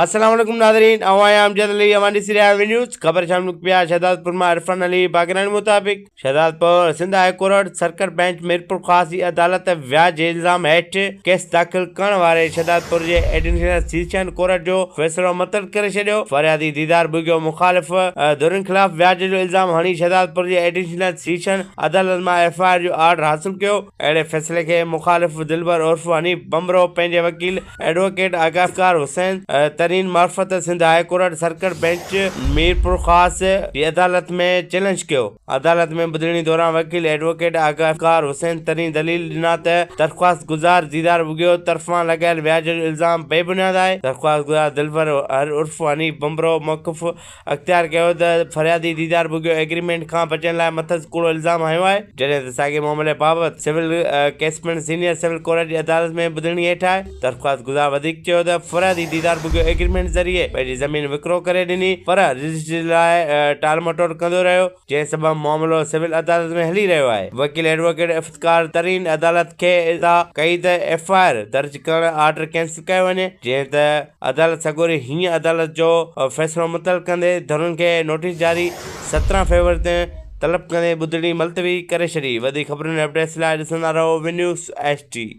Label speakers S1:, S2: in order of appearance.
S1: السلام عليڪم ناظرين آئون آهيان امجد علي اوهان ڏسي رهيا آهيو نيوز خبر شامل پيا شهدادپور مان عرفان علي باگراڻي مطابق Shahdadpur Sindh high court circuit bench Mirpurkhas جي عدالت وياج جي الزام هيٺ ڪيس داخل ڪرڻ واري شهدادپور جي ايڊيشنل سيشن ڪورٽ جو فيصلو معطل ڪري ڇڏيو فريادي ديدار ٻگهيو مخالف ڌرين خلاف وياج جو الزام هڻي شهدادپور جي ايڊيشنل سيشن عدالت مان ايف I R جو آرڊر حاصل ڪيو اهڙي فيصلي کي مخالف دلبر عرف حنيف ڀنڀرو پنهنجي وڪيل ايڊووڪيٽ آغا افڪار حسين ترين معرفت Sindh high court circuit bench Mirpurkhas جي عدالت ۾ چئلينج ڪيو. عدالت ۾ ٻڌڻي دوران وڪيل ايڊووڪيٽ آغا افڪار حسين ترين دليل ڏنا ته درخواست گذار ديدار ٻگهيو طرفان لڳايل وياج جو الزام بي بنياد آهي. درخواست گذار دلبر عرف حنيف ڀنڀرو موقف اختيار ڪيو ته فريادي ديدار ٻگهيو ايگريمينٽ کان بچڻ لاء مٿس ڪوڙو الزام هنيو آهي، جڏهن ته ساڳئي معاملي بابت سول ڪيس پڻ سينيئر سول ڪورٽ جي عدالت ۾ ٻڌڻي هيٺ آهي. درخواست گذار وڌيڪ چيو ته فريادي ديدار ٻگهيو ايگريمينٽ ذريعي پنهنجي زمين وڪرو ڪري ڏني پر رجسٽري لاء ٽال مٽول ڪندو رهيو، جنهن سبب معاملو سول عدالت ۾ هلي رهيو آهي. وڪيل ايڊووڪيٽ افتخار ترين عدالت کي اطلاع ڪئي ته ايف I R درج ڪرڻ آرڊر ڪينسل ڪيو وڃي، جنهن ته عدالت سڳوري هينئن عدالت جو فيصلو معطل ڪندي ڌرين کي نوٽيس جاري 17 فيبروري تائين طلب ڪندي ٻڌڻي ملتوي ڪري ڇڏي. وڌيڪ خبرن ۽ اپڊيٽس لاء ڏسندا رهو ونيوز ايڇ ڊي.